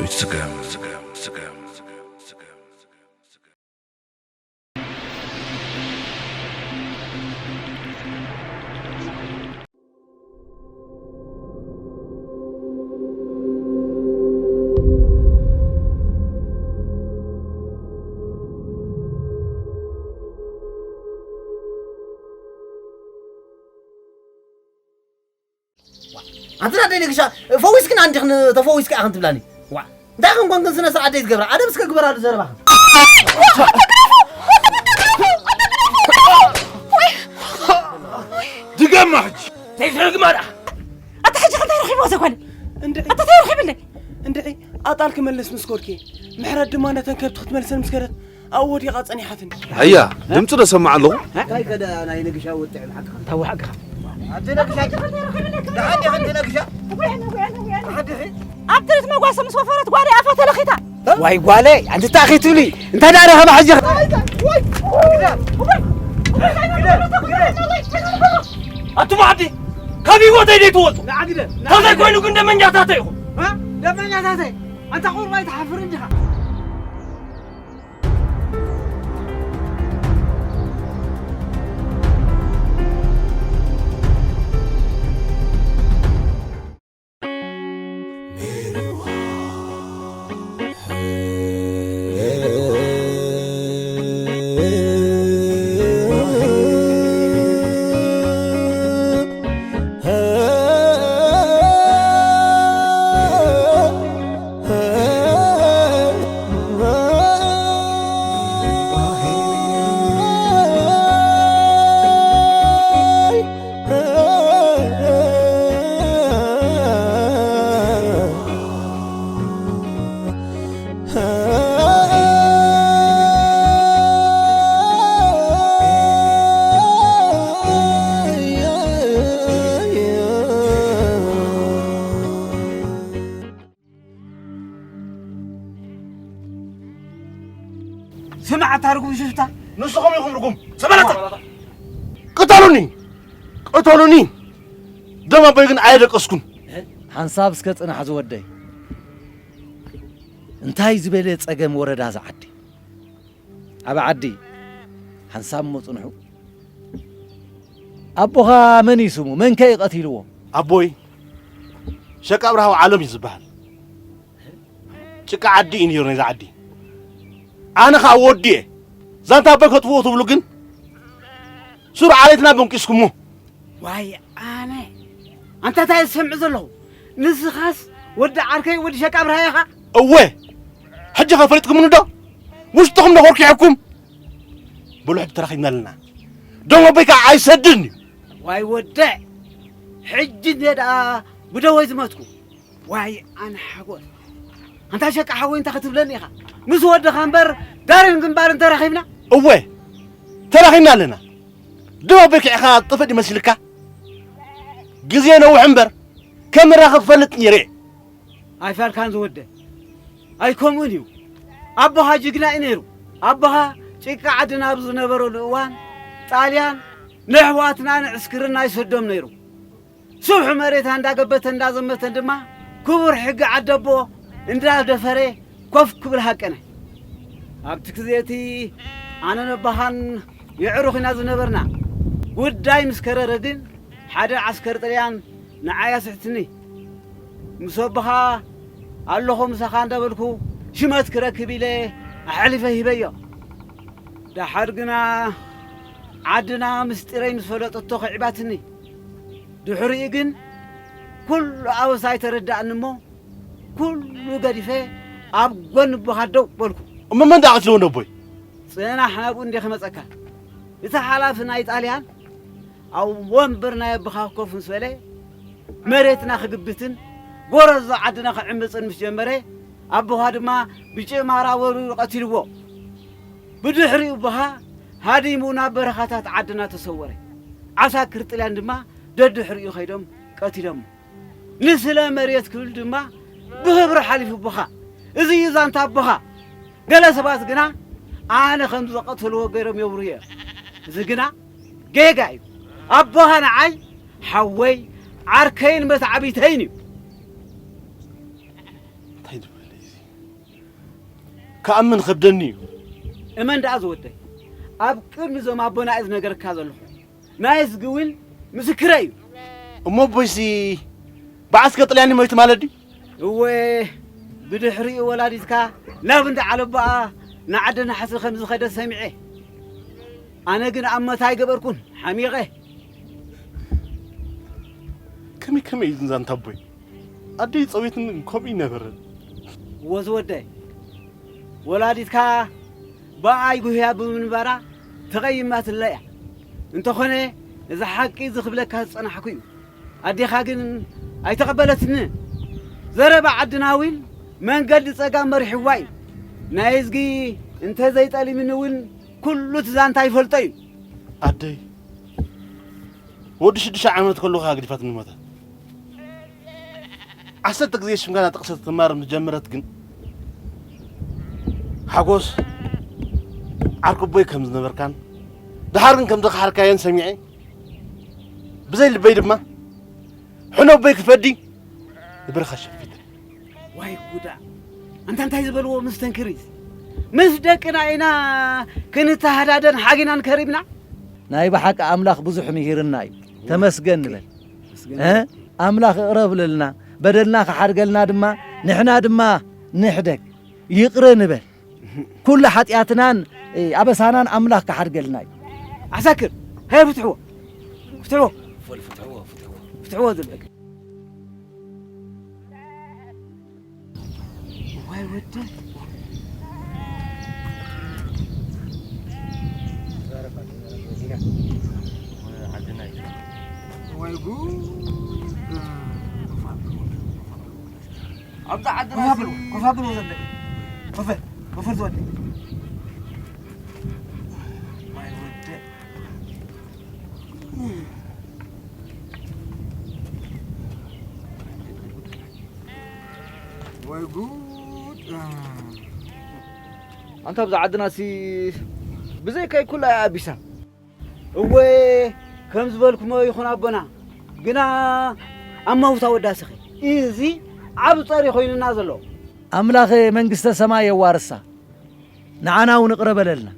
ስገም። ኣንተ ናደይ ንግሻ፣ ፈዊስክን ኣንዲኽን ተፈዊስካ ኢኽን ትብላኒ? ዋ፣ እንታይ ከም ኮንክን ስነ ስርዓት ዘይትገብራ? ኣደብ እስከ ግበራሉ ዘረባኽን። ድገማ ሕጂ። ዘይትረግማ ደኣ። ኣታ ሕጂ እንታይ ረኺብዎ ዘኮነ? እንድዒ። ኣታ እንታይ ረኺብለይ? እንድዒ፣ ኣጣል ክመልስ ምስ ኮድኪ፣ ምሕረት ድማ ነተን ከብቲ ክትመልሰን ምስ ከደት፣ ኣብኡ ወዲቓ ጸኒሓትኒ። ኣያ፣ ድምጺ ዶ ሰማዕ ኣለኹ? እንታይ ከደ ናይ ንግሻ ውጥዕ ብሓቅኻ? እንታይ ብሓቅኻ? ኣቲ ነግሻ፣ ደሓን ዲኺ ኣንቲ ነግሻ? ደሓን ዲኺ? ኣብ ትርኢት መጓሰ ምስ ወፈረት ጓለይ ኣፋ ተለኺታ። ዋይ ጓለይ፣ ኣንቲ እንታይ ክትብሊ? እንታይ ደኣ ረኸባ ሕጂ? ኣቱም ዓዲ፣ ካብ ህይወተይ ዘይትወጹ። ንዓ ግደ፣ ንዓ ተዘይ ግደ። ኮይኑ ግን ደመኛታተይ ኢኹም። እ? ደመኛታተይ? ኣንታ ቁሩብ ኣይትሓፍርን ዲኻ? ስማዕ፣ ኣታ ርጉም ሽፍታ። ንስኹም ኢኹም ርጉም። ሰበላታ። ቅተሉኒ! ቅተሉኒ! ደም ኣቦይ ግን ኣየደቀስኩን። ሓንሳብ እስከ ጽናሕ ዝወደይ። እንታይ ዝበለ ጸገም ወረዳ እዚ ዓዲ? ኣብ ዓዲ ሓንሳብ እሞ ጽንሑ። ኣቦኻ መን እዩ ስሙ? መን ከ እዩ ቀቲልዎ? ኣቦይ ሸቃ ኣብርሃ ዓለም እዩ ዝበሃል። ጭቃ ዓዲ እዩ ነይሩ ናይዛ ዓዲ። ኣነ ኸኣ ወዲ እየ። ዛንታ ኣቦይ ከጥፍዎ ትብሉ ግን ሱር ዓሌትና በንቂስኩሞ። ዋይ ኣነ፣ ኣንታ እንታይ ዝሰምዕ ዘለኹ? ንስኻስ ወዲ ዓርከይ ወዲ ሸቃ ኣብርሃ ኢኻ? እወ፣ ሕጂ ኸ ፈሊጥኩምኒ ዶ? ውሽጥኹም ዶ ኮርኪሕኩም? በሉ ሕጂ ተራኺብና ኣለና። ደም ኣቦይ ከኣ ኣይሰድን እዩ። ዋይ ወደ፣ ሕጂ እንደ ደኣ ብደወይ ዝመትኩ። ዋይ ኣነ ሓጎስ። ኣንታ ሸቃ ሓወይ እንታይ ክትብለኒ ኢኻ? ምስ ወድኻ እምበር ዳርን ግንባርን ተራኺብና? እወ፣ ተራኺብና ኣለና። ደም ኣቦይ ከ ኢኻ ጥፍእ ድዩ መሲልካ? ግዜ ነውሕ እምበር ከም ንራኸብ እፈልጥ ነይረ። ኣይፋልካን ዝወደ። ኣይከምኡን እዩ። ኣቦኻ ጅግና እዩ ነይሩ። ኣቦኻ ጭቃ ዓድና ኣብ ዝነበረሉ እዋን ጣልያን ንኣሕዋትና ንዕስክርና ይሰዶም ነይሩ። ስብሑ መሬታ እንዳገበተ እንዳዘመተን ድማ ክቡር ሕጊ ዓደቦ እንዳደፈረ ኮፍ ክብል ሃቀነ። ኣብቲ ግዜ እቲ ኣነን ኣቦኻን የዕሩኽ ኢና ዝነበርና። ጉዳይ ምስ ከረረ ግን ሓደ ዓስከር ጥልያን ንዓይ ኣስሕትኒ። ምስ ኣቦኻ ኣለኹ ምሳኻ እንዳበልኩ ሽመት ክረክብ ኢለ ኣሕሊፈ ሂበዮ። ደሓር ግና ዓድና ምስጢረይ ምስ ፈለጠቶ ከዒባትኒ። ድሕሪኡ ግን ኩሉ ኣበሳ ኣይተረዳእኒ እሞ ኩሉ ገዲፈ ኣብ ጎኒ ኣቦኻ ደው በልኩ። እሞ መን ደኣ ቀቲልዎ ነቦይ? ጽናሕ ናብኡ እንዴ ክመጸካ። እቲ ሓላፊ ናይ ጣልያን ኣብ ወንበር ናይ ኣቦኻ ኮፍ ምስ በለ መሬትና ክግብትን ጎረዞ ዓድና ክዕምጽን ምስ ጀመረ ኣቦኻ ድማ ብጭማራ ወሪሩ ቀቲልዎ። ብድሕሪኡ ኣቦኻ ሃዲሙ ናብ በረኻታት ዓድና ተሰወረ። ዓሳክር ጥልያን ድማ ደድሕሪኡ ከይዶም ቀቲሎሞ። ንስለ መሬት ክብል ድማ ብኽብሪ ሓሊፉ ኣቦኻ። እዚ እዩ ዛንታ ኣቦኻ። ገለ ሰባት ግና ኣነ ከም ዝቐተልዎ ገይሮም የውርዩ እዮም። እዚ ግና ጌጋ እዩ። ኣቦኻ ንዓይ ሓወይ፣ ዓርከይን መተዓቢተይን እዩ። እንታይ ዝበለ እዩ እዚ? ክኣምን ኸብደኒ እዩ። እመን ደኣ ዝወደይ፣ ኣብ ቅድሚ እዞም ኣቦና እየ ዝነገረካ ዘለኹ። ናይዝጊ እውን ምስክረይ እዩ። እሞ ኣቦይሲ ብዓስከር ጥልያን ሞይቱ ማለት ድዩ? እወ፣ ብድሕሪኡ ወላዲትካ ናብ እንዳ ዓለቦኣ ንዓዲ ናሕሲ ከም ዝኸደ ሰሚዐ። ኣነ ግን ኣብ መታ ኣይገበርኩን፣ ሓሚቐ። ከመይ ከመይ እዩ ዝንዛንታ ኣቦይ? ኣደይ ጸዊትኒ ከምኡ ይነበረ። እወ ዝወደ፣ ወላዲትካ ብኣይ ጉህያ ብምንባራ ተቐይማትለ እያ። እንተኾነ፣ እዚ ሓቂ እዚ ክብለካ ዝጸናሕኩ እዩ። ኣዴኻ ግን ኣይተቐበለትኒ። ዘረባ ዓድና እውን መንገዲ ጸጋም መሪሕዋ እዩ። ናይ እዝጊ እንተ ዘይጠሊምኒ እውን ኩሉ እቲ ዛንታ ይፈልጦ እዩ። ኣደይ ወዲ ሽዱሽተ ዓመት ከለኹ ኣግዲፋትኒ ሞታ። ዓሰርተ ግዜ ሽምካ እናጠቕሰት ክትማር ምስ ጀመረት ግን ሓጎስ ዓርኩቦይ ከም ዝነበርካን ደሓር ግን ከም ዘኽሓድካዮን ሰሚዐ ብዘይ ልበይ ድማ ሕኖቦይ ክፈዲ ንብርኻ ሸፊተ። ዋይ ጉዳ! ኣንታ እንታይ ዝበልዎ መስተንክር እዩ። ምስ ደቅና ኢና ክንተሃዳደን ሓጊናን ከሪምና። ናይ ብሓቂ ኣምላኽ ብዙሕ ምሂርና እዩ። ተመስገን ንበል። እ ኣምላኽ እቕረ ብለልና፣ በደልና ክሓድገልና ድማ ንሕና ድማ ንሕደግ። ይቕረ ንበል። ኩሉ ሓጢኣትናን ኣበሳናን ኣምላኽ ክሓድገልና እዩ። ዓሳክር ሃየ ፍትሕዎ ፍትሕዎ ፍትሕዎ ዝብል ዋይ ወደ ወይ ጉድ ኣብዛ ዓድና ኮፋ ብሎ ዘለ ኮፈ ኮፈ ዝወደ ወይ ጉድ ኣንታ ኣብዛ ዓድናሲ ብዘይካይ ኩላ እያ ኣቢሳ እወ ከም ዝበልኩሞ ይኹን ኣቦና ግና ኣማውታ ወዳስኺ እዚ ዓብ ጸሪ ኮይኑና ዘሎ ኣምላኽ መንግስተ ሰማይ የዋርሳ ንዓና እውን እቕረ በለልና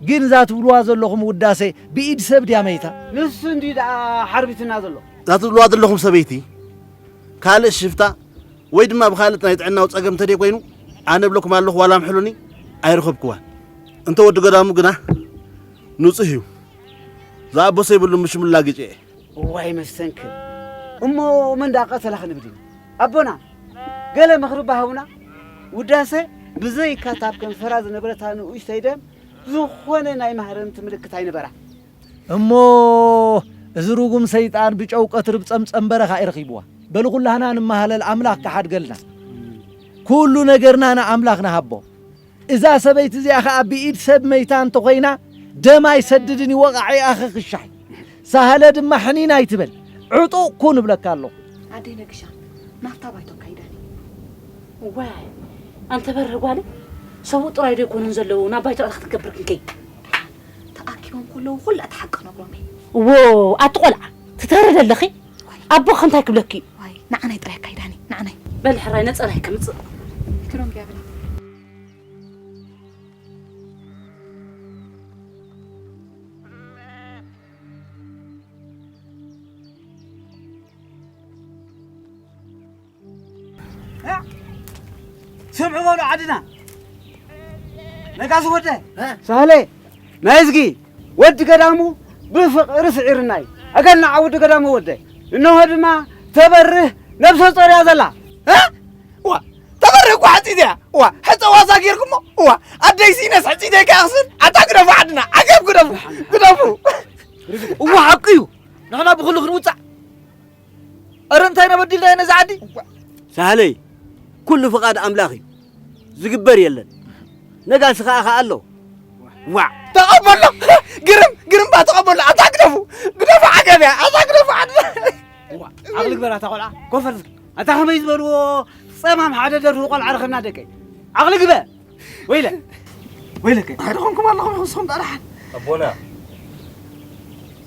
ግን እዛ ትብልዋ ዘለኹም ውዳሴ ብኢድ ሰብ ድያ መይታ ንሱ እንዲ ደኣ ሓርቢትና ዘሎ እዛ ትብልዋ ዘለኹም ሰበይቲ ካልእ ሽፍታ ወይ ድማ ብኻልእ ናይ ጥዕናዊ ጸገም እንተደይ ኮይኑ ኣነ እብለኩም ኣለኹ ዋላ ምሕሉኒ ኣይረኸብክዋን እንተ ወዲ ገዳሙ ግና ንጹህ እዩ ዝኣበሶ ይብሉ ምሽሙላ ግጭ እየ እዋይ መስተንክር እሞ መን ዳ ቀተላ ክንብል ኢና ኣቦና ገለ ምኽሪ ባሃቡና ውዳሰ ብዘይካ ታብ ከንፈራ ዝነበረታ ንኡሽተይ ደም ዝኾነ ናይ ማህረምቲ ምልክት ኣይነበራ እሞ እዚ ርጉም ሰይጣን ብጨው ቀትሪ ብጸምጸም በረኻ እዩ ረኺብዋ በሉ ኩላህና ንመሃለል ኣምላኽ ክሓድገልና ኩሉ ነገርና ንኣምላኽ ንሃቦ እዛ ሰበይቲ እዚኣ ኸዓ ብኢድ ሰብ መይታ እንተኾይና ደም ኣይሰድድን እዩ ወቓዒኣ ኸኽሻሕ እዩ ሳህለ ድማ ሕኒን ኣይትበል ዕጡቕ ኩን እብለካ ኣለኹ ኣደይ ነግሻ ናብታ ባይቶ ካይዳኒ ዋይ ኣንተ በርህ ጓለ ሰብኡ ጥራይ ዶ ይኮኑን ዘለዉ ናብ ባይቶ ኣታ ክትገብር ክንከይ ተኣኪቦም ከለዉ ኩላ እቲ ሓቂ ነግሮም እየ ዎ ኣቲ ቆልዓ ትተረደ ኣለኺ ኣቦ እንታይ ክብለኪ እዩ ዋይ ንዓናይ ጥራይ ካይዳኒ ንዓናይ በል ሕራይ ነጸላይ ከምጽእ ክሎም ቢያብላ ስምዑ በሉ ዓድና ነጋሲ ወደ ሳህለ ናይ እዝጊ ወዲ ገዳሙ ብፍቕሪ ስዒርና እዩ ኣገናዓ ወዲ ገዳሙ ወደ እንሆ ድማ ተበርህ ነብሰ ጾር እያ ዘላ ዋ ተበርህ እኳ ሕፂት እያ ዋ ሕፀ ዋዛ ጌርኩሞ ዋ ኣደይ ሲነስ ሕፂት እየ ከኣኽስን ኣታ ግደፉ ዓድና ዓገብ ግደፉ ግደፉ እዋ ሓቂ እዩ ንሕና ብኩሉ ክንውፃእ ኣረ እንታይ ኢና በዲልናዮ ነዚ ዓዲ ሳህለይ ኩሉ ፍቓድ ኣምላኽ እዩ ዝግበር የለን ነጋሲ ኸኣ ኸኣ ኣሎ ዋዕ ተቐበሎ ግርም ግርም ባ ተቐበሎ ኣታ ግደፉ ግደፉ ዓገብ እያ ኣታ ግደፉ ዓዲ ዓቕሊ ግበር ኣታ ቆልዓ ኮፈር ኣታ ከመይ ዝበልዎ ጸማም ሓደ ደርፊ ቆልዓ ረኸብና ደቀይ ዓቕሊ ግበር ወይለ ወይለከ ኣይረኸምኩም ኣለኹም ንስኹም ጠራሓን ኣቦና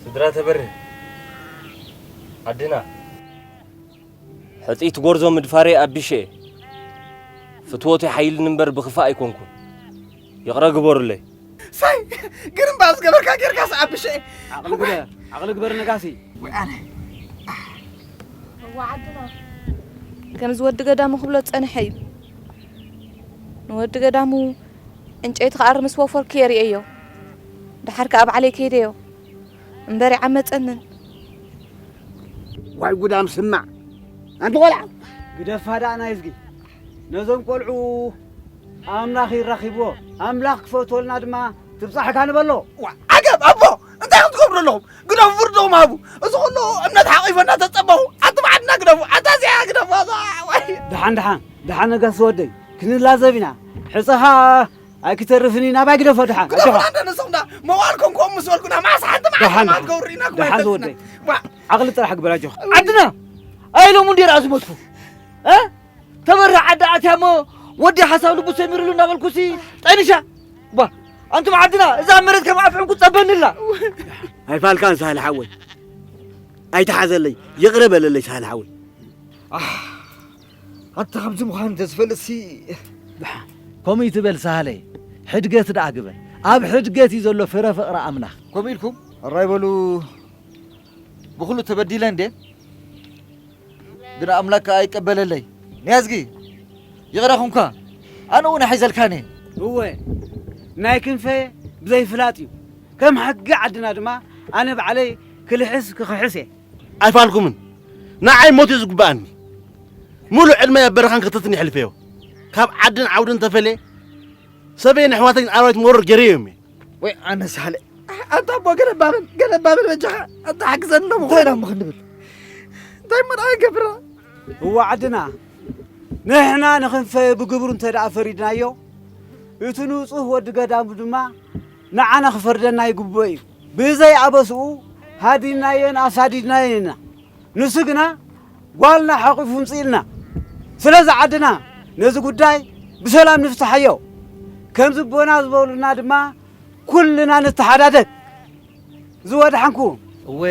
ስድራ ተበርህ ዓድና ሕፅይቲ ጎርዞ ምድፋረይ ኣቢሸ ፍትወት ይሓይልኒ እምበር ብኽፋእ ኣይኮንኩን። ይቕረ ግበሩለይ። ሳይ፣ ግን እምበኣር ዝገበርካ ጌርካ ሰዓብ ብሸ። ዓቕሊ ግበር፣ ዓቕሊ ግበር ነጋሲ። ወይ ኣነ። እዋ ዓድና። ከምዚ ወዲ ገዳሙ ክብሎ ዝጸንሐ እዩ። ንወዲ ገዳሙ ዕንጨይቲ ክኣሪ ምስ ወፈርኩ የርእየዮ። ደሓር ከኣ ባዕለይ ከይደዮ። እምበር ይዓመጸንን። ዋይ ጉዳም ስማዕ። ኣንቲ ቆልዓ። ግደፋ ደኣ ናይ እዝጊ። ነዞም ቆልዑ ኣምላኽ ይራኺብዎ። ኣምላኽ ክፈትወልና ድማ ትብጻሕካ ንበሎ። ዋ፣ ዓገብ ኣቦ፣ እንታይ ክትገብሩ ኣለኹም? ግደፉ ፍርድኹም ሃቡ። እዚ ኩሉ እምነት ሓቒፈ እናተጸበኹ፣ ኣቲ ባዕድና ግደፉ፣ ኣታ እዚኣ ግደፉ፣ ኣታ፣ ዋይ። ደሓን፣ ደሓን፣ ደሓን ነጋሲ ወደይ፣ ክንላዘብ ኢና። ሕጸኻ ኣይክተርፍን እዩ፣ ናባይ ግደፎ ደሓን፣ ግደፉ ኣጆኻ። ኣንተ ንስኹም ዳ መዋል ኮንኩም ምስ በልኩና፣ ማዕስ ሓንቲ መዓልቲ ደሓን፣ ደሓን። ትገብሩ ኢና፣ ደሓን ዝወደይ። ዋ። ዓቕሊ ጥራሕ ግበር፣ ኣጆኻ። ዓድና! ኣይ ሎሚ እንዲ ርኣ ዝሞትኩ። እ? ተበርህ ዓዲ ኣትያ እሞ ወዲ ሓሳብ ልቡ ሰሚሩሉ እናበልኩሲ ጠኒሻ። ባ፣ ኣንቱም ዓድና፣ እዛ መሬት ከም ኣፍዕምኩ ጸበንላ። ኣይፋልካን ሳህል ሓወይ። ኣይተሓዘለይ፣ ይቕረ በለለይ ሳህል ሓወይ። ኣህ፣ ኣታ ከምዚ ምዃን እንተዝፈልጥሲ። ደሓን፣ ከምኡ ይትበል ሳህለይ። ሕድገት ደኣ ግበር። ኣብ ሕድገት እዩ ዘሎ ፍረ ፍቕሪ ኣምላኽ። ከምኡ ኢልኩም? ሕራይ በሉ። ብኹሉ ተበዲለ እንዴ? ግን ኣምላክ ከኣ ይቀበለለይ። ንያዝጊ፣ ይቕረ ኹንካ። ኣነ እውን ኣሒዘልካን እየ። እወ፣ ናይ ክንፈ ብዘይፍላጥ እዩ። ከም ሕጊ ዓድና ድማ ኣነ ባዕለይ ክልሕስ ክኽሕስ እየ። ኣይፋልኩምን። ንዓይ ሞት እዩ ዝግብኣኒ። ሙሉእ ዕድመይ ኣብ በረኻን ከተትን የሕልፈዮ። ካብ ዓድን ዓውድን ተፈልየ፣ ሰበይን ኣሕዋተይን ኣራዊት መወርር ገይረዮም እየ። ወይ ኣነ ሳለ። ኣታ ኣቦ ገለ ባብል፣ ገለ ባብል በጃኻ። ኣታ ሓግዘኒ ዶ እንታይ ምኾነ? ዳሞ ክንብል? እንታይ እሞ ደኣ ይገብራ? እዋ ዓድና፣ ንሕና ንኽንፈ ብግብሩ እንተ ደኣ ፈሪድናዮ፣ እቲ ንጹህ ወዲ ገዳሙ ድማ ንዓና ክፈርደና ይግብኦ እዩ። ብዘይ ኣበስኡ ሃዲድናዮን ኣሳዲድናዮን ኢና። ንሱ ግና ጓልና ሓቑፉ ምጽእልና። ስለዚ ዓድና ነዚ ጉዳይ ብሰላም ንፍትሓዮ። ከምዚ ኣቦና ዝበሉና ድማ ኩልና ንተሓዳደግ። ዝወድሓንኩ። እወ፣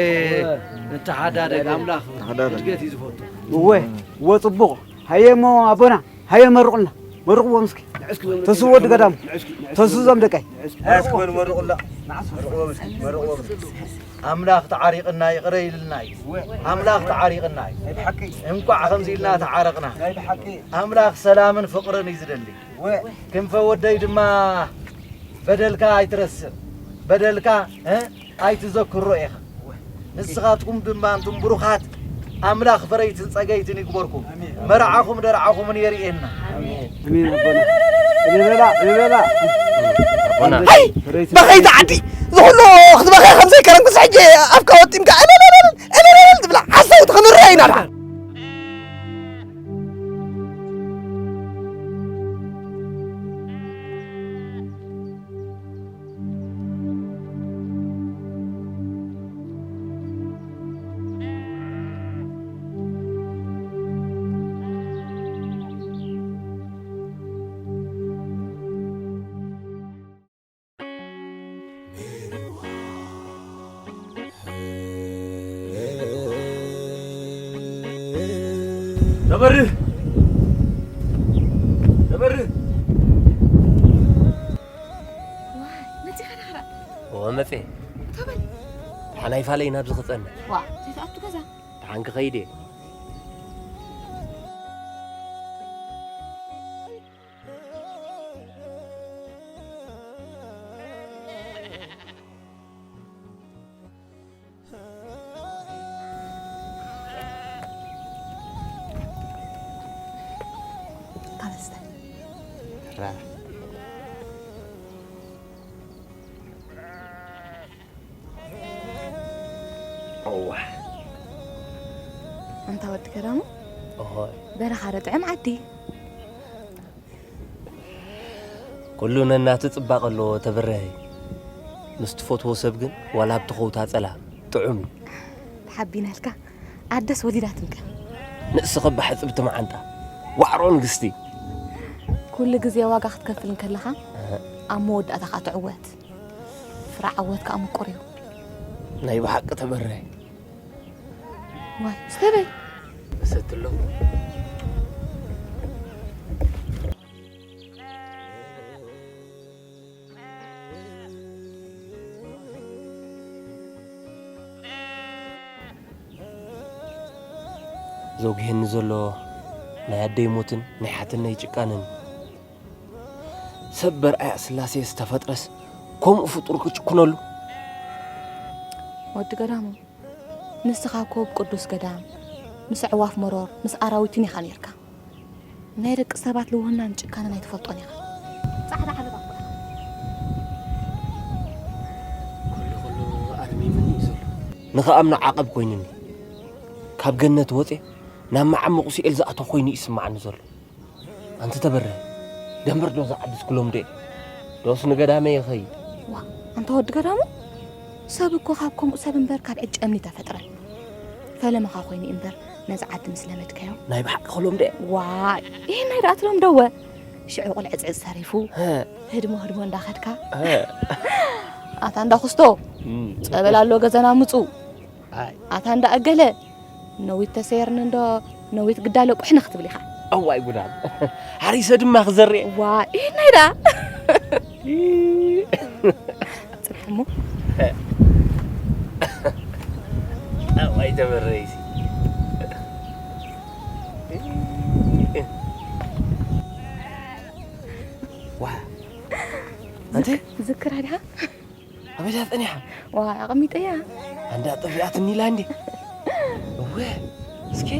ንተሓዳደግ፣ ኣምላኽ ተሓዳደግ። እድገት እዩ ዝፈቱ። እወ፣ እወ፣ ጽቡቕ። ሃየ እሞ ኣቦና፣ ሃየ መርቑልና። መርቕዎም እስኪ። ንዕስኪ በሉ። ተስኡ ወዲ ገዳሙ። ንዕስኪ፣ ንዕስኪ ተስኡ በሉ። ዞም ደቀይ። ንዕስኪ፣ ንዕስኪ በሉ። መርቑላ። መርቕዎም እስኪ፣ መርቕዎም እስኪ። ኣምላኽ ተዓሪቕና ይቕረ ኢልልና እዩ። ኣምላኽ ተዓሪቕና እዩ። ናይ ብሓቂ። እንቋዕ ከምዚ ኢልና ተዓረቕና። ናይ ብሓቂ። ኣምላኽ ሰላምን ፍቕርን እዩ ዝደሊ። እወ። ክንፈ ወደይ ድማ በደልካ ኣይትረስዕ፣ በደልካ፣ እ፣ ኣይትዘክሮ ኢኻ። ንስኻትኩም ድማ ኣንቱም ብሩኻት ኣምላኽ ፈረይትን ጸገይትን ይግበርኩም። ኣሜን። መርዓኹም ደርዓኹምን የርእየና። ኣሜን። ኣሜን ኣቦና። እልል በላ፣ እልል በላ። ኣቦና። ኣይ! በኸይቲ ዓዲ! ዝኹሉ ክትበኸ ከም ዘይከረምክስ ሕጂ ኣፍካ ወጢምካ እልልልል፣ እልልልል ትብላ ሓሰውቲ ክንርኦ ኢና ደኣ። ተበርህ! ተበርህ! ዋይ፣ መጺኻ ዲኻ? እወ፣ መጺኤ። እቶ በል። ደሓን ኣይፋለይ ናብዚ ክጸንሕ። ዋ፣ ዘይትኣቱ ገዛ? ደሓን ክኸይድ እየ። እዋ። ኣንታ ወዲ ገዳሙ፣ እሆ። በረኻ ዶ ጥዕም ዓዲ? ኩሉ ነናቱ ጽባቐ ኣለዎ ተበረሀይ። ምስ ትፈትዎ ሰብ ግን ዋላ ኣብ ትኸውታ ጸላ ጥዑም እዩ። ተሓቢናልካ። ኣደስ ወሊዳትንከ? ንእስኺ እባ ሕጽብቲ መዓንጣ። ዋዕሮ ንግስቲ። ኩሉ ግዜ ዋጋ ክትከፍል እንከለኻ፣ እህ። ኣብ መወዳእታ ኸኣ ትዕወት። ፍረ ዓወት ከኣ ምቁር እዩ። ናይ ብሓቂ ተበረሀይ። ዋይ፣ ስተበይ። እሰትሎ። ዘጉህየኒ ዘሎ ናይ ኣደይ ሞትን ናይ ሓትነይ ጭቃንን፣ ሰብ በርኣያ ስላሴ ዝተፈጥረስ ከምኡ ፍጡር ክጭክነሉ? ወዲ ገዳሙ፣ ንስኻ እኮ ኣብ ቅዱስ ገዳም ምስ ኣዕዋፍ መሮር ምስ ኣራዊትን ኢኻ ነይርካ። ናይ ደቂ ሰባት ልውህናን ጭካነን ኣይትፈልጦን ኢኻ። ጻዕዳ ዓለባ እኮ ኢኻ። ኩሉ ኩሉ ኣርሚምኒ እዩ ዘሎ። ንኽኣምኖ ዓቐብ ኮይኑኒ። ካብ ገነት ወፅየ ናብ መዓሙቕ ሲኦል ዝኣተው ኮይኑ ይስማዓኒ ዘሎ። ኣንቲ ተበረ፣ ደንበር ዶ ዝዓድስ ክሎም ደ? ዶስ ንገዳመ ይኸይድ? ዋ፣ ኣንታ ወዲ ገዳሙ፣ ሰብ እኮ ካብ ከምኡ ሰብ እምበር ካብ ዕጭ እምኒ ተፈጥረ። ፈለመኻ ኮይኑ እምበር ነዚ ዓዲ ምስ ለመድካዮ። ናይ ብሓቂ ክሎም ደ? ዋ፣ ይሄ ናይ ደኣ ትሎም ደወ። ሽዑ ቁልዕጽዕ ሰሪፉ፣ ሀ። ህድሞ ህድሞ እንዳኸድካ። ሀ። ኣታ እንዳ ኩስቶ፣ እም። ጸበል ኣሎ ገዛና ምጹ። ኣይ። ኣታ እንዳ ኣገለ፣ ነዊት ተሰየርኒ እንዶ፣ ነዊት ግዳለ ቁሕኒ ክትብል ኢኻ። እዋይ ጉዳም። ሓሪሰ ድማ ክዘርእ። ዋ፣ ይሄ ናይ ደኣ። ጽንሕ እሞ። እዋይ ተበረይሲ። ዋ፣ ኣንቲ? ዝክራ ዲኻ? ኣበይ እያ ጸኒሓ? ዋ፣ ኣቐሚጠያ። ኣንዳ ጠፊኣትኒ ኢላ እንዴ? እወ፣ እስኪ።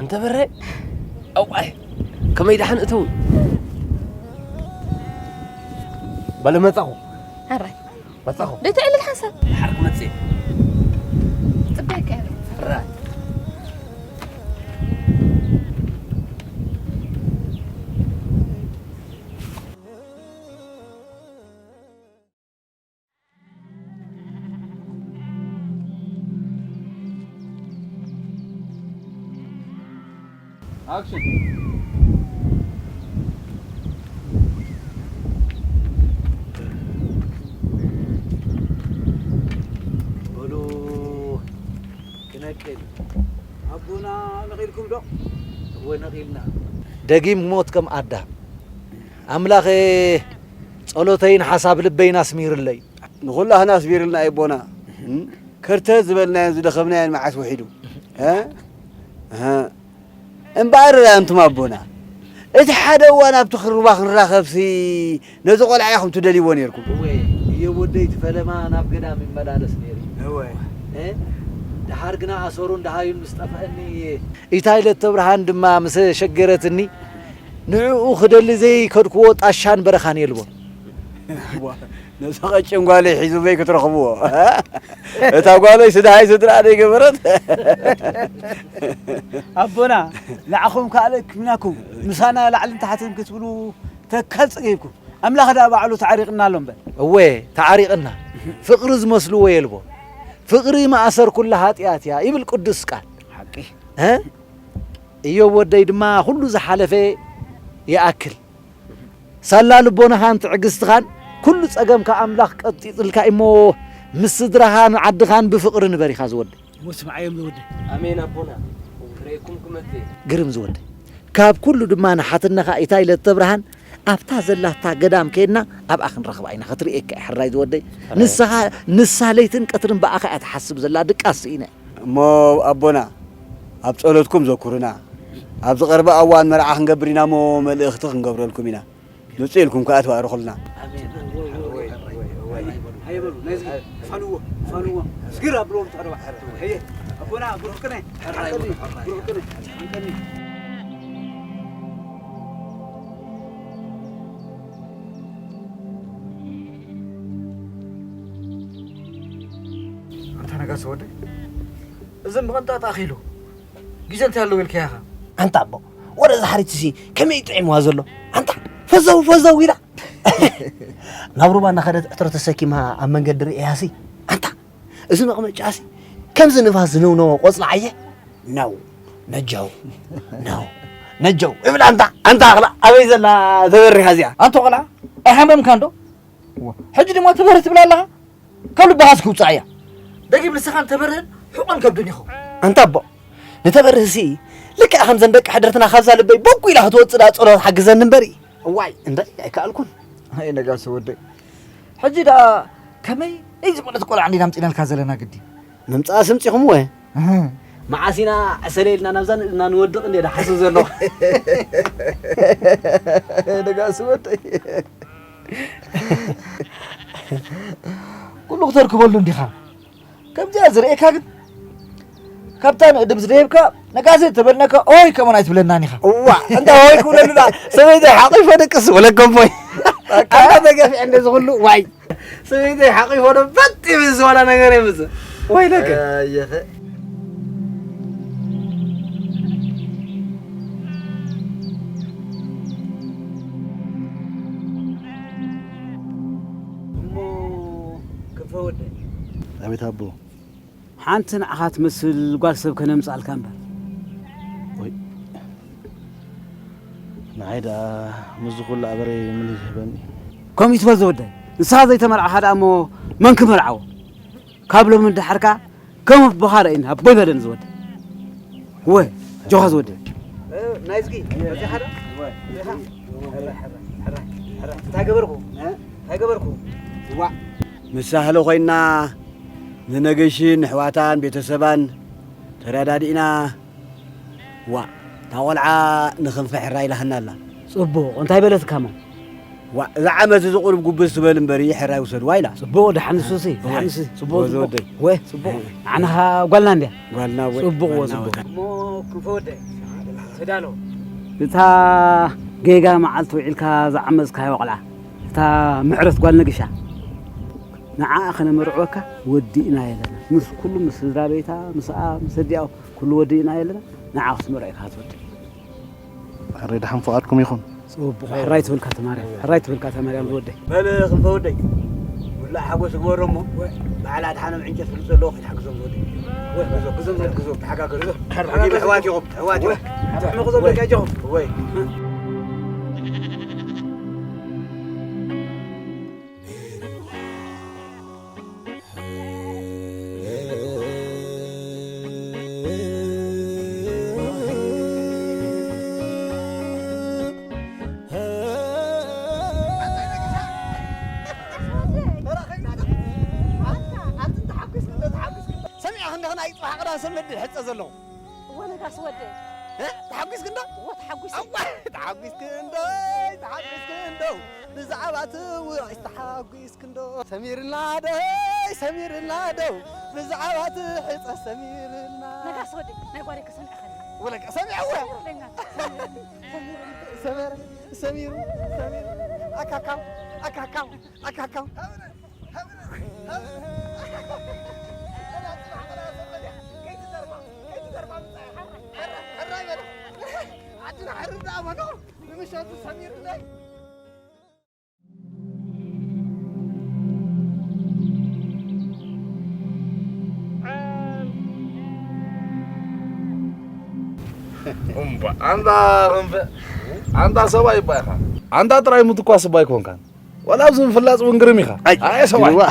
እንተ በረ፣ ኣዋይ፣ ከመይ ደሓን እተው? በለ መጻኹ። ሕራይ። መጻኹ። ደይ ትዕልል ሓንሳብ። ድሓር ክመጽእ። ጽበየካ እየ። ሕራይ። ኣክሽን። በሉ ክነቅል። ኣቦና ነቒልኩም ዶ? እወ ነቒልና። ደጊም ሞት ከም ኣዳም። ኣምላኸ ጸሎተይን ሓሳብ ልበይን ኣስሚርለይ። ንኹላህና ኣስሚርልና ኣቦና። እም? ከርተ ዝበልናዮን ዝደኸምናዮን መዓስ ውሒዱ። እ? እህ። እምበኣር ኣንቱም ኣቦና፣ እቲ ሓደ እዋን ኣብቲ ሩባ ክንራኸብሲ ነዚ ቆልዓ ኢኹም ትደልይዎ ነይርኩም። እወ፣ እዮብ ወደይ እቲ ፈለማ ናብ ገዳም ይመላለስ ነይሩ እዩ። እወ። እ? ደሓር ግና ኣሰሩን ደሃዩን ምስ ጠፍአኒ፣ ኢታይ ለተብርሃን ድማ ምስ ሸገረትኒ፣ ንዕኡ ክደሊ ዘይከድክዎ ጣሻን በረኻን የልቦን። ዋ፣ ነዛ ቀጭን ጓለይ ሒዙ በይ ክትረኽብዎ። እታ ጓለይ ስድሃይ ስድራ ደይገበረት። ኣቦና፣ ንዓኹም ካልእ ክምናኩም፣ ምሳና ላዕልን ታሕትን ክትብሉ ተካል ጸጊብኩም። ኣምላኽ ደኣ ባዕሉ ተዓሪቕና ኣሎ እምበር። እወ፣ ተዓሪቕና። ፍቕሪ ዝመስልዎ የልቦ። ፍቕሪ ማእሰር ኩላ ኃጢኣት እያ ይብል ቅዱስ ቃል። ሓቂ። እ? ኢዮብ ወደይ ድማ ኩሉ ዝሓለፈ ይኣክል። ሳላ ልቦናኻን ትዕግስትኻን ኩሉ ጸገምካ ኣምላኽ ቀጢጥልካ እሞ ምስ ስድራኻን ዓድኻን ብፍቕሪ ንበር ኢኻ ዝወደይ። እሞ ስምዓዮም ዝወደይ። ኣሜን ኣቦና፣ ክርእየኩም ክመጽእ። ግርም ዝወደይ። ካብ ኩሉ ድማ ንሓትነኻ ኢታይ ለተብርሃን ኣብታ ዘላታ ገዳም ከይድና ኣብኣ ክንረኽባ ኢና። ክትርእየካ እየ ሕራይ ዝወደይ። ሕራይ። ንስኻ፣ ንሳ ለይትን ቀትርን ብኣኻ እያ ትሓስብ ዘላ፣ ድቃስ ስኢነ። እሞ ኣቦና፣ ኣብ ጸሎትኩም ዘኩሩና። ኣብ ዝቐርበ እዋን መርዓ ክንገብር ኢና እሞ መልእኽቲ ክንገብረልኩም ኢና። ምጽእ ኢልኩም ከኣ ትባርኹልና። ኣሜን። ሃየ በሉ፣ ነዚ ፋንዎ፣ ፋንዎ። ስግር ኣብልዎም ተቐረባ። ሃየ፣ ኣቦና፣ ብሩኽ ቅነ። ብሩኽ ቅነ። ኣንታ ነጋሲ ወደይ፣ እዚ ምቕንጣጥ ኣኺሉ ግዜ እንታይ ኣለዎ ኢልካዮ ኢኻ? ኣንታ ኣቦ፣ ወረ እዛ ሓሪትሲ ከመይ እዩ ጥዒምዋ ዘሎ? ኣንታ ፈዘው ፈዘው ኢላ። ናብ ሩባ እናኸደት ዕትሮ ተሰኪማ ኣብ መንገዲ ርእያሲ። ኣንታ እዚ መቕመጫሲ ከምዚ ንፋስ ዝነውነዎ ቆጽሊ ዓየ። ነው፣ ነጀው፣ ነው፣ ነጀው። እብል ኣንታ፣ ኣንታ ኣኽላ ኣበይ ዘላ ተበሪኻ እዚኣ? ኣንታ ቆልዓ፣ ኣይሓመምካን ዶ? ሕጂ ድማ ተበርህ ትብል ኣለኻ? ካብ ልብኻ እስኪ ውጻእ እያ። ደጊም ንስኻን ተበርህን ሕቖን ከብድን ኢኹም። ኣንታ ኣቦ፣ ንተበርህሲ ልክዕ ከምዘን ደቂ ሕድርትና ካብዛ ልበይ ቦኩ ኢላ ክትወጽእ ደኣ ጸሎት ሓግዘኒ እምበሪ። እዋይ፣ እንታይ ኣይከኣልኩን። ኣይ ነጋሲ ወደይ፣ ሕጂ ደኣ ከመይ እይ ዝበለት ቆልዓ እንዲና ኣምጺእናልካ ዘለና ግዲ? ምምጻእ ስምጺኹም ወ? እህ። መዓስ ኢና ዕሰለ ኢልና ናብዛ ንእድና ንወድቕ እንዴ ደሓስብ ዘለኹ። ነጋሲ ወደይ፣ ኩሉ ክተርክበሉ እንዲኻ። ከምዚኣ ዝርእየካ ግን፣ ካብታ ንእድም ዝደየብካ ነጋሲ ተበልናካ ኦይ ከመን ኣይትብለናን ኢኻ። እዋ፣ እንታ ኦይ ክብለሉና፣ ሰበይተይ ሓቒፈ ደቅስ ወለከቦይ። በቃ። ኣንታ ተገፊዐ እንደዚ ኩሉ፣ ዋይ። ሰበይተይ ሓቒፈ ዶ በጥ ይብል ዝዋላ ነገር የምጽእ። ወይ ለከ። ኣየኸ። እሞ ክንፈ ወደይ። ኣቤት ኣቦ። ሓንቲ ንዓኻ ትመስል ጓል ሰብ ከነምጽኣልካ እምበር። ወይ፣ ንዓይ ደኣ ምስዚ ኩሉ ኣበረይ መን እዩ ዝህበኒ? ከምኡ ይትበል ዝወደይ። ንስኻ ዘይተመርዓኻ ደኣ እሞ መን ክመርዓዎ? ካብ ሎሚ ንደሓር ከኣ ከም ኣቦኻ ርኣየኒ፣ ኣቦይ በለኒ ዝወደይ። ወ፣ ጆኻ ዝወደይ። ናይዝጊ፣ በዚኻ ዶ? በዚኻ? ሕራይ፣ ሕራይ፣ ሕራይ፣ ሕራይ። እንታይ ገበርኩ? እ? እንታይ ገበርኩ? ዋ። ምስ ሳህለ ኮይንና ንነገሽን ንሕዋታን ቤተሰባን ተረዳዲእና፣ ዋ፣ እታ ቆልዓ ንክንፈ ሕራይ ኢላትና ኣላ። ጽቡቕ፣ እንታይ በለትካሞ? ዋ፣ እዛ ዓመት እዚ ቁሩብ ጉብዝ ትበል እምበሪ፣ ሕራይ ውሰድዋ ኢላ። ጽቡቕ፣ ደሓን ንሱሲ፣ ደሓን ንሱሲ። ጽቡቕ፣ ወ፣ ጽቡቕ። ዝወደይ። ወ፣ ጽቡቕ። ንዓና ጓልና እንድያ። ጓልና ወ፣ ጽቡቕ፣ ወ፣ ጓልና ወ። ጽቡቕ። እሞ ክንፈ ወደይ፣ ተዳሎ። እታ ጌጋ መዓልቲ ውዒልካ ዝዓመጽካዮ ቆልዓ፣ እታ ምሕረት ጓል ነግሻ፣ ንዓኣ ከነመርዕወካ ወዲእና የለና። ምስ ኩሉ፣ ምስ ስድራ ቤታ፣ ምስኣ፣ ምስ ኣዲኣ፣ ኩሉ ወዲእና የለና። ንዓኣ ክትመርዖ ኢኻ ትወዲ። ሕራይ ደሓን ፍቓድኩም ይኹን። ጽቡቕ። ሕራይ ትብልካ ተማርያም፣ ሕራይ ትብልካ ተማርያም ዝወደይ። በል ክንፈ ወደይ፣ ሙላእ ሓጎስ ግበሮ እሞ፣ በዓል ኣድሓኖም ዕንጨት ፍልጥ ዘለዎ ከይትሓግዞም ዝወደይ። ወይ፣ ግዞ፣ ግዞም ዝወደይ፣ ግዞ፣ ተሓጋገዙ። ሕራይ ኣሕዋት ኢኹም፣ ኣሕዋት ኢኹም። ወይ፣ ኣሕዋት ኢኹም። ወይ። ሰሚዕኻ እንዲኻ ናይ ጽባሕ ቅዳም ሰንበት ድሕጸ ዘለኹ። እወ ነጋሲ ወደይ። እ? ተሓጒስኪ እንዶ? እወ ተሓጒሰ። እወ ተሓጒስኪ እንዶ? ተሓጒስኪ እንዶ? ብዛዕባ እቲ ውራይስ ተሓጒስኪ እንዶ? ሰሚርና ዶ? ሰሚርና ዶ? ብዛዕባ እቲ ሕጸ ሰሚርና። ነጋሲ ወደይ፣ ናይ ጓለይ ከሰምዐኸኒ። ወለቀ ሰሚዐ እወ። ሰሚርለኛ። ሰሚርለኛ። ሰመረ፣ ሰሚሩ፣ ሰሚሩ። ኣካካው፣ ኣካካው፣ ኣካካው። እምባ፣ ኣንታ ክንፈ፣ ኣንታ ሰብኣይ እባ ኢኻ። ኣንታ ጥራይ ምትኳስ እባ ኣይኮንካን። ዋላ ኣብዚ ምፍላጽ እውን ግርም ኢኻ። ኣይ፣ ኣየ ሰብኣይ። ይዋ።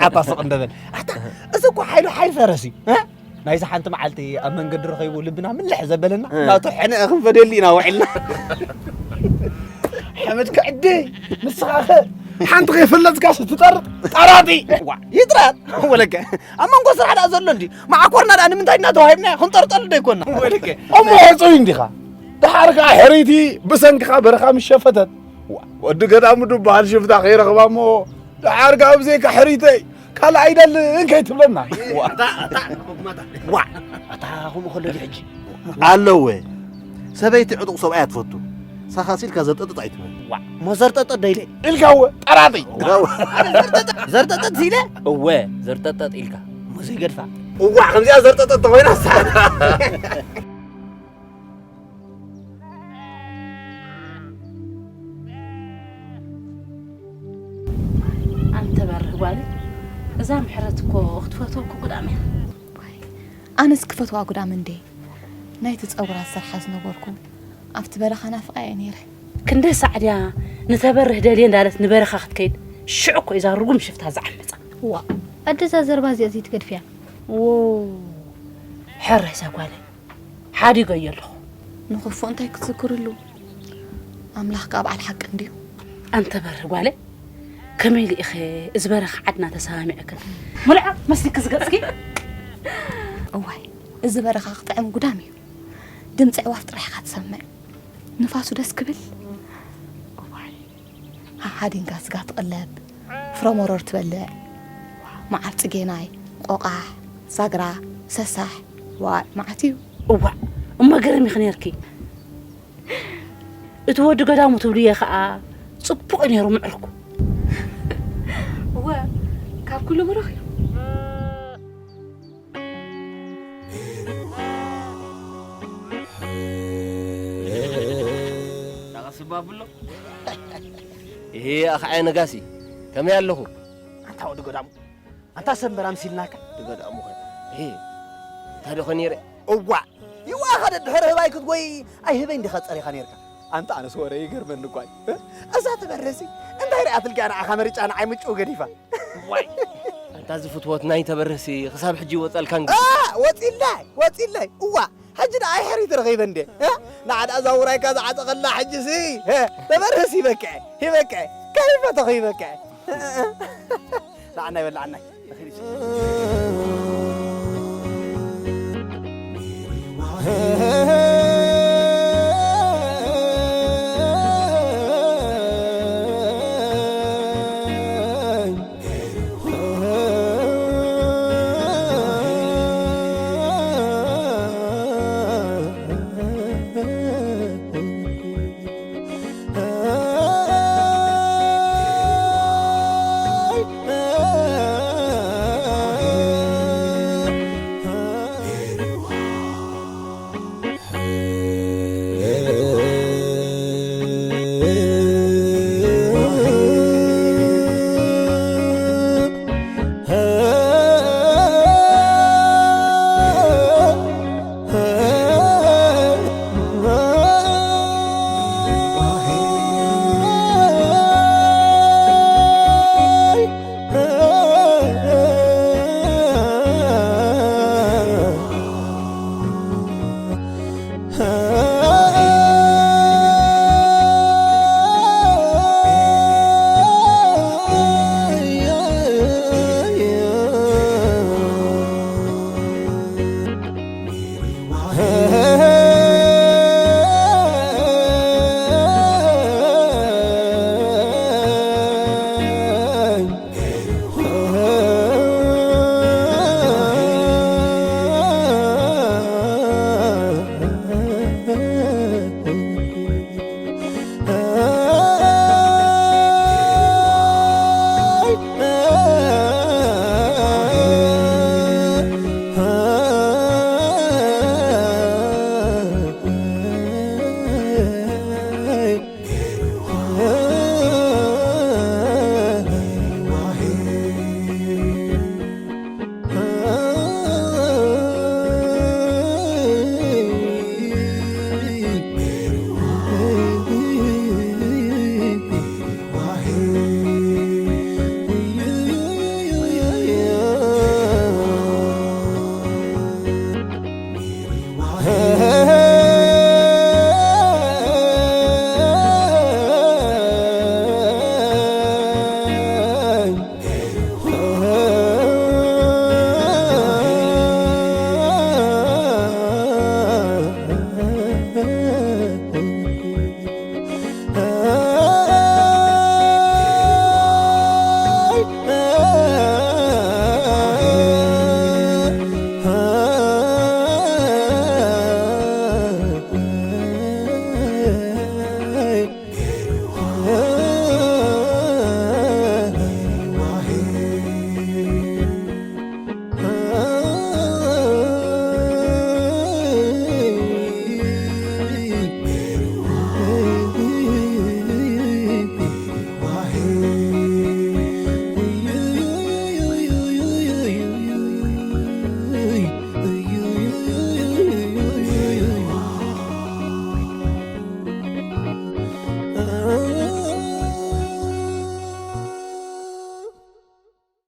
ኣታ ስቕ እንደበል። ኣታ፣ እዚ እኮ ሓይሉ ሓይል ፈረስ እዩ። እ? ናይዚ ሓንቲ መዓልቲ ኣብ መንገዲ ረኺቡ ልብና ምልሕ ዘበለና፣ እ። ናቱ ሕነ ክንፈደሉ ኢና ውዒልና። ሓመድ ክዕደ፣ ንስኻ ኸ ሓንቲ ከይፈለጥካስ ትጠርጥ ጠራጢ። ዋ፣ ይጥራጥ። ወለከ፣ ኣብ መንጎ ስራሕ ደኣ ዘሎ እንዲ። መዓኮርና ደኣ ንምንታይ ኢና ተዋሂብና? ክንጠርጠሉ ዶ ኣይኮና? ወለከ። እሞ ሕጹይ እንዲኻ። ደሓር ከኣ ሕርይቲ ብሰንክኻ በረኻ ምስ ሸፈተት። ዋ፣ ወዲ ገዳሙ ድበሃል ሽፍታ ከይረኽባ እሞ፣ ደሓር ከኣ ብዘይካ ሕርይተይ ካልእ ኣይደልን ከይትብለና። ዋ፣ ኣታ፣ ኣታ፣ ዋ፣ ኣታ፣ ከምኡ ከሎ ድዩ ሕጂ? ኣለወ። ሰበይቲ ዕጡቕ ሰብኣይ እያ ትፈቱ። ሳኻስ ኢልካ ዘርጠጥጥ ኣይትበል። ዋ፣ እሞ ዘርጠጥጥ ዶ ኢለ? ኢልካ እወ፣ ጠራጢ። ዋ፣ ዘርጠጥጥ፣ ዘርጠጥጥ ኢለ? እወ፣ ዘርጠጥጥ ኢልካ። እሞ ዘይገድፋ። እዋ፣ ከምዚኣ ዘርጠጥጥ ተኾይና ሳታ። ኣንተ በርህ ጓለይ፣ እዛ ምሕረት እኮ ክትፈትወ እኮ ጉዳም እያ። ኣነስ ክፈትዋ ጉዳም እንዴ? ናይቲ ጸጉራ ዝሰርሓ ዝነበርኩ ኣብቲ በረኻ ናፍቓ እየ ነይረ። ክንደይ ሳዕ ድያ ንተበርህ ደልየ እንዳለት ንበረኻ ክትከይድ፣ ሽዑ እኮ እዛ ርጉም ሽፍታ ዝዓመጻ። ዋ፣ ኣደዛ ዘረባ እዚኣ ዘይትገድፍያ። ዎ፣ ሕራይ እዛ ጓለይ። ሓዲገዮ ኣለኹ። ንኽፉእ እንታይ ክትዝክርሉ? ኣምላኽ ከኣ በዓል ሓቂ እንድዩ። ኣንተ በር ጓለ፣ ከመይ ኢኺ እዚ በረኻ ዓድና ተሰማሚዕክን? ምልዖ መስልኪ ዝገጽኪ። እዋይ፣ እዚ በረኻ ክጥዕም ጉዳም እዩ። ድምፂ ኣዕዋፍ ጥራሕ ኢኻ ትሰምዕ። ንፋሱ ደስ ክብል። እዋይ፣ ሓሓዲንካ ስጋ ትቕለብ፣ ፍረመሮር ትበልዕ፣ መዓር ፅጌናይ፣ ቆቓሕ፣ ሳግራ፣ ሰሳሕ፣ ዋእ መዓት እዩ። እዋእ፣ እሞ ገርም ኢኺ ነይርኪ። እቲ ወዲ ገዳሙ ትብልዮ ኸኣ ጽቡቕ ነይሩ ምዕርኩ። እወ፣ ካብ ኩሉ ብሩኽ እዩ። ጠቐስባ ብሎ ይሄ ኣኽዓይ ነጋሲ ከመይ ኣለኹ? ኣንታ ወዲ ጎዳሙ ኣንታ ሰንበራ ምሲልናካ። ድገዳሙ ኸ ይሄ እንታይ ደኸ ነይረ? እዋ ይዋ ኸደ ድሕር ህባይ ክትጎይ ኣይህበይ እንዲኻ ጸሪኻ ነርካ። ኣንታ ኣነስ ወረ ይገርመኒ ጓይ እዛ ተበረሲ እንታይ ርኣትልካ ንዓኻ መሪጫ ንዓይ ምጭው ገዲፋ። ዋይ ኣንታ ዝፍትወት ናይ ተበረሲ ክሳብ ሕጂ ይወጸልካን ወፂላይ ወፂላይ እዋ ሕጂ ደኣ ኣይሕሪት ረኺበ እንዴ ንዓዳ እዛ ውራይካ ዝዓጠቐላ ሕጂ ሲ ተበርህስ ይበቅዐ ይበቅዐ ከይፈተኹ ይበቅዐ ንዓናይ በላዓናይ